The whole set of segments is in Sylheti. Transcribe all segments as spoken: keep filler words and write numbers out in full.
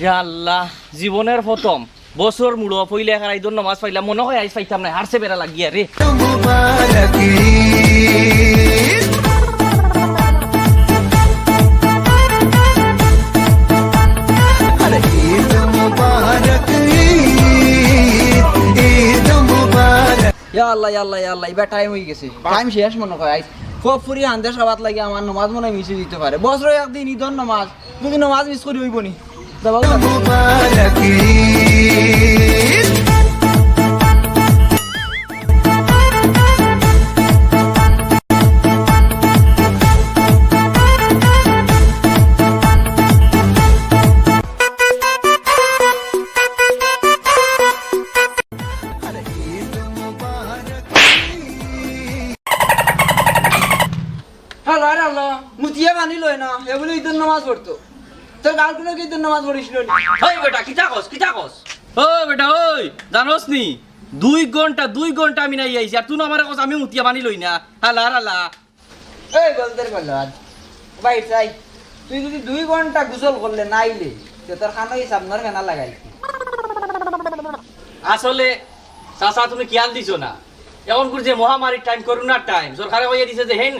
ইয়া আল্লাহ, জীবনর প্রথম বছর মুড়ো পইলা এখান ইদর নমাজ পাইলাম, মনো কয় আইজ পাইতাম নায়, হারছে বেড়া লাগিয়া রে। ইয়া আল্লাহ, ইয়া আল্লাহ, ইয়া আল্লাহ, ইবার টাইম অই গেছে। টাইম শেষ মনো কয় আইজ। খুব ফুরি হান্দেশ খাবাত লাগি আমার নমাজ মনো অয় মিস অই দিতো পারে। বছরো একদিন ইদর নমাজ, যুদি নমাজ মিস করি অইবো নি? হ্যালো, আরে হ্যালো, মুতিয়া পানি লয় না, এ বলে ইদর নমাজ পড়তো। তোর গাল কোনো কি ইদর নমাজ পড়িস নি? ওই বেটা, কিতা কস, কিতা কস? ও বেটা, ওই, জানোস নি? দুই ঘন্টা, দুই ঘন্টা আমি নাই আইছি, আর তুই না আমারে কস আমি মুতিয়া পানি লই না। হালা, হালা। এই বলদের বলদ। ভাই, চাই। তুই যুদি দুই ঘন্টা গোসল করলে নাইলে, তে তোর কানো ই সামনর ফেনা লাগাইছি। আসলে, চাচা, তুমি খেয়াল দিছো না। এখন করে যে মহামারীর টাইম, করোনার টাইম, সরকারে কইয়া দিছে যে হেন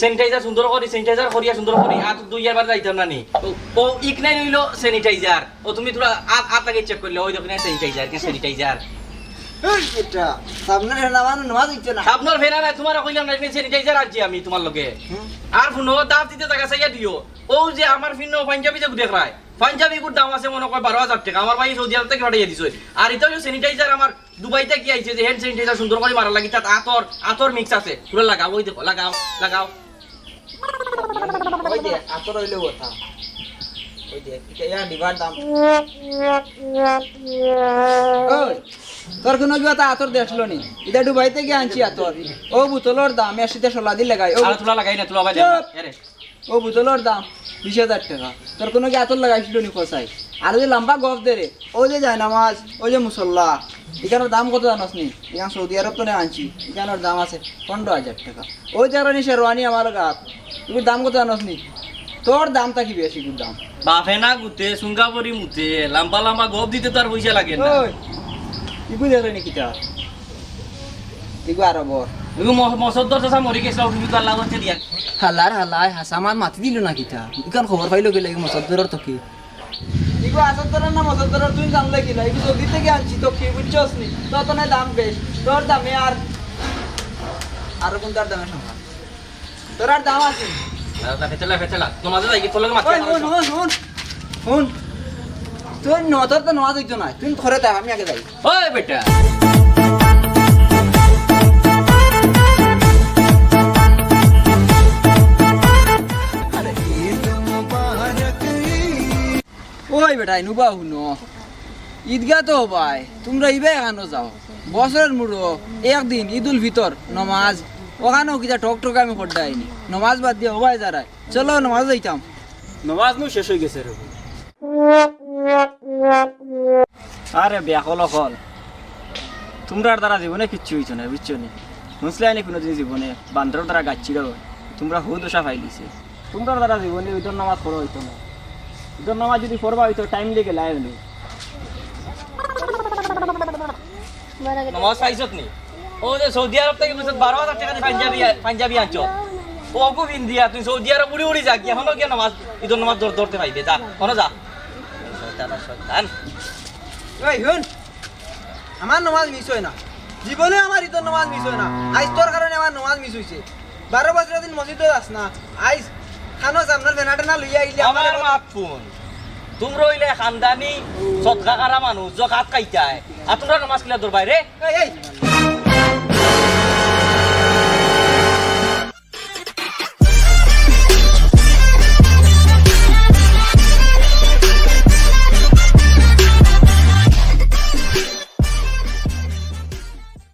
স্যানিটাইজার সুন্দর করি, স্যানিটাইজার করিয়া সুন্দর করি, আত ধুইয়া বার যাইতাম না নি। ও, ও ইকনাই রইল স্যানিটাইজার। ও তুমি তোরা আত, আত লাগিয়া চেক করলে, ওই দেখো না স্যানিটাইজার, কে স্যানিটাইজার? এই বেটা, সামনর ফেনা মানে নমাজ হইছে না। সামনর ফেনা নাই, তোমারে কইলাম না, এখানে স্যানিটাইজার আনছি আমি তোমার লগে। হুম। আর হুনো, দাম দিতে জাগা চাইয়া দিও। ও যে আমার ফিনো পাঞ্জাবি যে দেখরায়, পাঞ্জাবি গুর দাম আছে মনো কয় বারো হাজার টেকা, আমার ভাই সৌদি আরব থাকি পাঠাইয়া দিছে। আর ইটা অইলো স্যানিটাইজার, আমার দুবাই থাকি আইছে, যে হ্যান্ড স্যানিটাইজার সুন্দর করি মারার লাগি, তাত আতর, আতর মিক্স আছে। পুরা লাগাও, ওই দেখো, লাগাও, লাগাও। ওই যে, আতর অইলে কথা। ওই যে, ইটা ইয়া দিবার দাম। ওই, তোর কোনো কিবা তা আতর দেখলো নি? ইটা দুবাই থাকি আনছি আতর। ও বোতলর দাম, এর সাথে সোলা দিলে গাই। ও আর তুলা লাগাই না, তুলা বাজাই না। চুপ। এরে। ও বোতলর দাম বিশ হাজার টেকা। তোর কোনো কি আতর লাগাইছিল নি কসাই? আর ওই যে লম্বা গফ দে রে, ওই যে জায়নামাজ, ওই যে মুসল্লা, ইখানর দাম কত জানোস নি? ইখান সৌদি আরব তো আনছি, ইখানর দাম আছে পনেরো হাজার টেকা। ওই যে রানি শেরওয়ানি আমার গাত, ইগুর দাম কত জানোস নি? তোর দাম থাকি বেশি ইগুর দাম। বাফে না গুতে, সুঙ্গাপুরি মুতে, লম্বা লম্বা গফ দিতে তো আর পয়সা লাগে না। ওই, ইগু দেখলে নি কিতা? ইগু আরবর। ইগু ম-, মসদ্দর চাচা মরি গেছে, অসুবিধা আল্লাহ করছে দিয়া। হালার হালায়, হাসা মাত মাতি দিল না কিতা? ইখান খবর পাইলো গেলে, ইগু মসদ্দরর তো কি? ইগু আসদ্দরর না মসদ্দরর, তুই জানলে কি না? ইগু সৌদি থাকি আনছি, তো কি বুঝছস নি? তো তো নাই দাম বেশ, তোর দামে আর, আর কোন তার দামে সমান? তোর আর দাম আছে? দাদা, ফেচেলা, ফেচেলা। তোমাদের লাগি, তোর লগে মাতি ওই, আমার হুন, হুন, হুন। হুন। তুই ন-, তোর তো নমাজ হইতো না। তুই ঘরে যা, আমি আগে যাই। ওই বেটা। ওই বেটা, নুবা হুনো। ঈদগাহ তো ভাই, তোমরা ইবায় এখানো যাও। বছরর মুড়ো একদিন ঈদুল ফিতর নমাজ, ওখানো কিতা ঠক ঠক আমি করডাইনি। নমাজ বাদ দিয়া হবায় যারায়। চলো, নমাজ যাইতাম। নমাজ নু শেষ হয়ে গেছে রে। আরে বেয়াকল অকল, তোমরার দ্বারা জীবনে কিচ্ছু হইতো না, বুঝছো নি? হুনছলায় নি কোনোদিন জীবনে বান্দরর দ্বারা গাছ ছিড়া অয়? তোমরা হউ দশা পাইলিছে। তোমরার দ্বারা জীবনে ঈদর নামাজ পড়া হইতো না। ঈদর নামাজ যদি পড়বা হইতো, টাইম দিয়ে গেলায় অইলো। নমাজ পাইছত নি? ও যে সৌদি আরব থাকি কইছত বারো হাজার টেকা দি পাঞ্জাবি, পাঞ্জাবি আনছো। ও অগু পিন্দিয়া তুই সৌদি আরব উড়ি উড়ি যা, গিয়া হনো গিয়া নমাজ, ঈদর নমাজ ধর-, ধরতে পাইবে, যা, হনো যা। শয়তান আর শয়তান। এই হুন, আমার নমাজ মিস হয় না, জীবনে আমার ঈদর নমাজ মিস হয় না। আইজ তোর কারণে আমার নমাজ মিস হইছে। বারো বছর দিন মসজিদো যাস না, আইজ খানো সামনের বেনাটা না লইয়া আইলে আমার আমার মাত হুন। তোমরা অইলে খানদানি সদকা খারা মানুষ, জকাত খাইতায়। আর তোমরা নমাজ কিলা ধরবায় রে? এই, এই,